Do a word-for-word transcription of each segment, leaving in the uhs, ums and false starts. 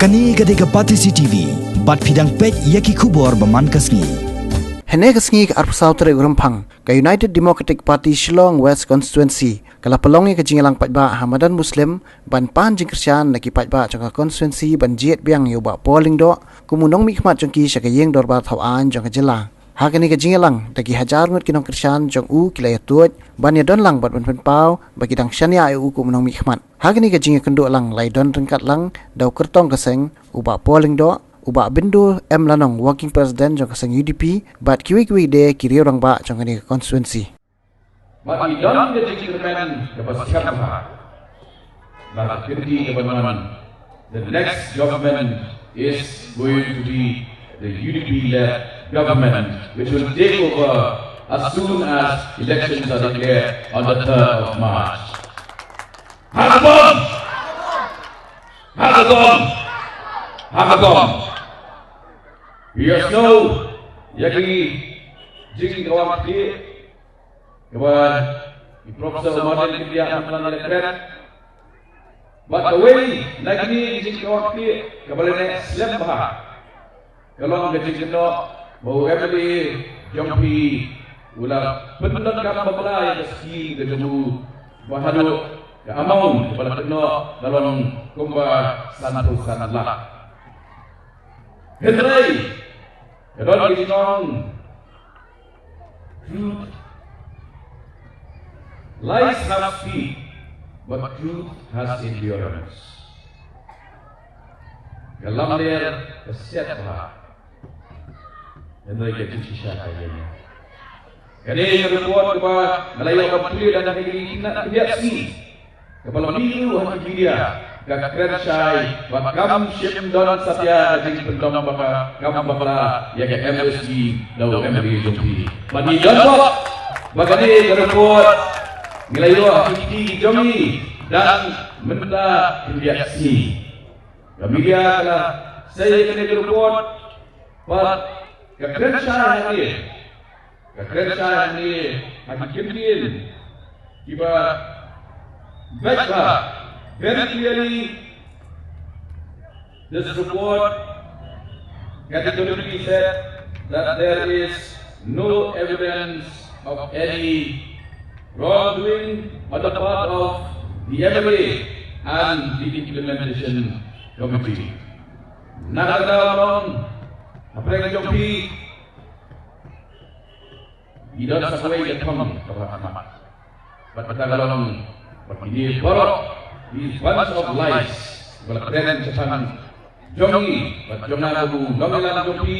Kane ka dei ka Batesi T V, bad phi dang peit ïa ki khubor ba man ka sngi. Hynne ka sngi ka arphew saw tarik u Rymphang, ka United Democratic Party Shillong West Constituency ka la pynlong ïa ka jingïalang paidbah ha madan Muslim ban pan jingkyrshan na ki paidbah jong ka constituency ban jied biang ïa u Bah Paul Lyngdoh kum u nongmihkhmat jong ki sha ka ïing dorbar thaw aiñ jong ka jylla. Ha kane ka jingïalang, da ki hajar ngut ki nongkyrshan jong u ki la ïatuid ban ïadon lang bad ban pynpaw ba ki dang shaniah ïa u kum u nongmihkhmat. Ha kane ka jingïakynduh lang la ïadon ryngkat lang da u kyrtong ka seng, u Bah Paul Lyngdoh, u Bah Bindu M Lanong, Working President jong ka seng U D P, bad kiwei kiwei de ki riew rangbah jong kane ka constituency. Bad ngi don ka jingkyrmen kaba skhem bha ba ka kynti kaban wan, the next government is going to be the U D P-led government, which will take over as soon as elections are declared on the third of March. Ha ka bom! Ha ka bom! Ha ka bom! Ïa snow ïa ki jingkawang khlieh kaba i Professor Martin India Hamlan la kren. Bad kawei na kine ki jingkawang khlieh kaba la neh slem bha ka long ka jingkynnoh ba u M L A jong phi u la pyndonkam bakla ïa ka skim ka jong u, ba haduh ka amount ba la kynnoh ka long kumba sanphew san lak. Hynrei ka don ka jingong, truth, lies have speed, but truth has endurance. Ka lamler ka siat bha, hynrei ka jingshisha ka ïeng. Kane ka report kaba nga la ïoh ban pule da ka khyndiat sngi, kaba la mih ruh ha ki media, ka kren shai ba kam shym don satia ka jingpyndonkam bakla ïa ka M S D da u M L A jong phi. Bad ngi don bok ba kane ka report ngi la ïoh ha ki kti jong ngi dang mynta khyndiat sngi. Ka media ka la sei ïa kane ka report bad ka kren shai hangne, ka kren shai hangne ha ki kyntien kiba beit bha. Very clearly, this report categorically said that there is no evidence of any wrongdoing on the part of the M L A and the implementation committee. Na ka daw long, hapdeng jong phi, i don sa kawei ka thong kaba khmat. Bad kata ka long ba kine baroh, these bunch of lies, ba la kren shaphang jong ngi bad jong nga kum u nongïalam jong phi,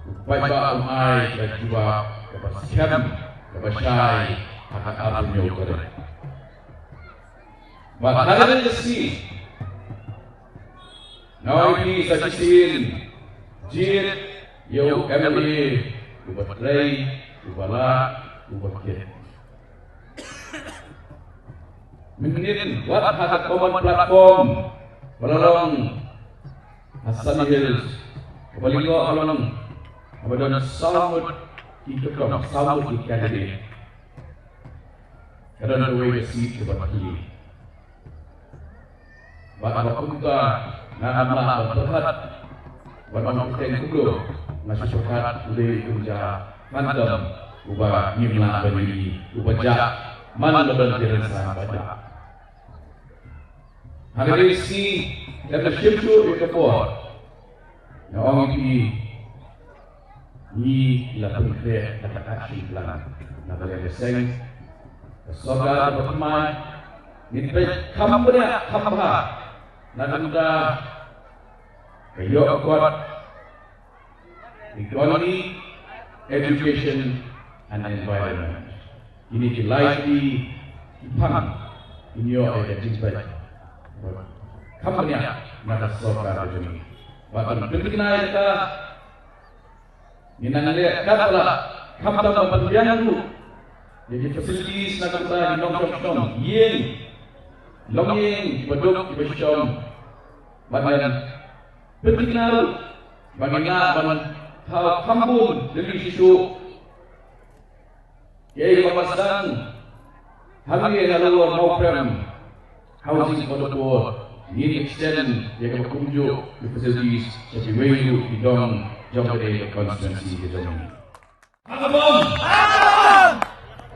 u paidbah um ai ka jubab kaba skhem, kaba shai ha ka arphew hynñiew tarik. Bad ha kane ka sngi nga wan ïa phi sa shisien, jied ïa u M L A uba trei, uba lah, uba kit. Mynnin wat ha ka common platform ba la long ha Sunny Hills, kaba lyngkot ka long kaba don saw ngut ki kyrtong, saw ngut ki candidate. Ka don kawei ka seat kaba khih. Bad ba kumta nga ngam lah ban pyrkhat, ban ong kyrteng kumno, nga shu pyrkhat u dei u Jah Phantom uba ngim lah ban ïohi, uba jah man la don ki rynsan ba jah. Ha kane ka sngi lada shim shuh ïa ka por, nga ong ïa phi, ngi la pynkhreh da ka action plan na ka liang ka seng, ka sorkar kaba thymmai. Ngin peit kham bniah kham bha na ka bynta ka ïoh ka kot, economy, education and environment. Kine ki lai tylli ki phang kin ïoh ïa ka jingpeit kham bniah na ka sorkar ka jong ngi. Bad ban pynthikna ïa kata, ngin nang leh katba lah, khamtam ban pynbiang ruh ïa ki facilities na ka bynta ki nongshong shnong, ïing, longïing kiba duk kiba shong. Bad ngan pynthikna ruh ba ngin lah ban thaw kham bun tylli shuh shuh kiei kiba sdang hangne ha Lower Mawprem, housing for the poor. Ngin extend ïa kaba kumjuh ki facilities sha kiwei ruh ki dong jong ka dei ka constituency ka jong ngi. Ha ka bom!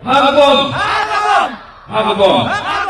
Ha ka bom! Ha ka bom!